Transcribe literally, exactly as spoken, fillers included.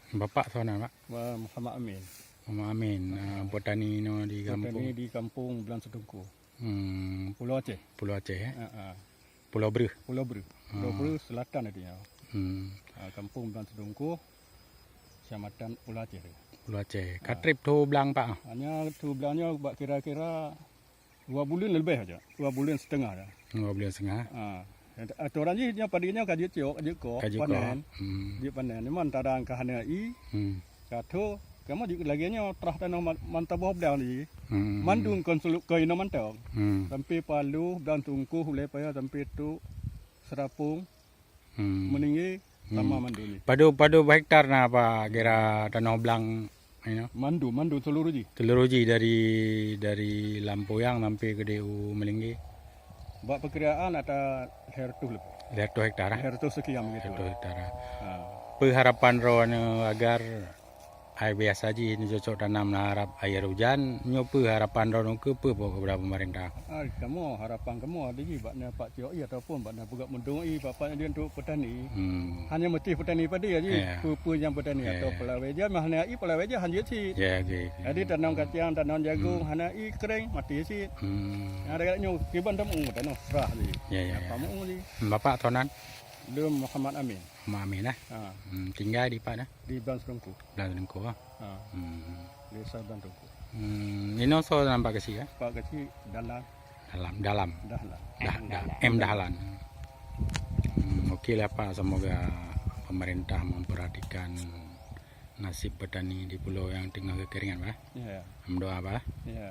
Bapak soe nan, Pak? Wa-, Muhammad Amin. Muhammad Amin, ah, petani inoe di kampung. Petani di kampung Blang Seudungku. Hmm, Pulo Aceh. Pulo Aceh, eh? Ha, ha. Pulo Breuh. Pulo Breuh. Pulo Breuh Selatan tadi nyoe. Hmm. Ha, kampung Blang Seudungku, Kecamatan Pulo Aceh. Pulo Aceh. Ka trép tho blang, Pak? Hanya tho blang nyoe bak kira-kira dua buleuen leubeh aja. Dua buleuen setengah dah. Dua buleuen setengah. Ha. Atoran jih nyoe padi nyoe ka jeuet cok, ka jeuet kok, ka jeuet kok, panen. Hmm. Jeuet panen. Memang tadang ka hana i. Hmm. Ka tho, kamoe jeuet lagèe nyoe trah tanoh ma-, mantong boh blang jih. Hmm. Mandum kon seulup keu inoe mantong. Hmm. Sampai Palu, Blang Seudungku, Ulèe Paya, sampai tu Seurapung. Hmm. Meulinggi sama mandum jih. Padum, padum hektar na, Pak, kira tanoh blang inoe? Mandum, mandum seuluruh jih. Seuluruh jih dari, dari Lampoyang sampai keudéh u Meulinggi? Bak peukiraan ata lhèe reutôh leubeh. Lhèe reutôh hektar, eh? Lhèe reutôh sekian begitu. Lhèe reutôh hektar, eh. Ha. Peue harapan droeneuh agar Ai biasa jih neucocok tanam na harap air hujan, nyoe peue harapan droeneuh keu peue po keupada pemerintah? Ah, kamoe, harapan kamoe adi jih bak na Pak Tio I ataupun bak na peugah meudoe I Bapak nyan untuk petani. Hmm. Hanya meusti petani padi aja, ya, peue-peue nyang petani atau pelawai jih, mah hana i pelawai jih hana jeuet cit. Ya, oke, oke. Jadi tanam kacang, tanam jagung, hmm, hana i kering, mati cit. Hmm. Ada kat nyoe kiban tamu, tanam serah jih. Ya, ya, ya. Apa mu jih? Bapak soe nan? Lôn Muhammad Amin. Muhammad Amin, eh? Ha. Hmm, tinggai di pat, eh? Di Blang Seudungku. Blang Seudungku, ah. Ha. Hmm. Desa Blang Seudungku. Hmm, inoe soe nan Pak Keuchik, eh? Pak Keuchik Dalam. Dalam, Dalam. Dahlan. Dah, M Dah, Dahlan. M Dahlan. Hmm, oke lah, Pak. Semoga pemerintah memperhatikan nasib petani di pulo nyang teungoh kekeringan, Pak. Ya. Meudoa, Pak. Ya.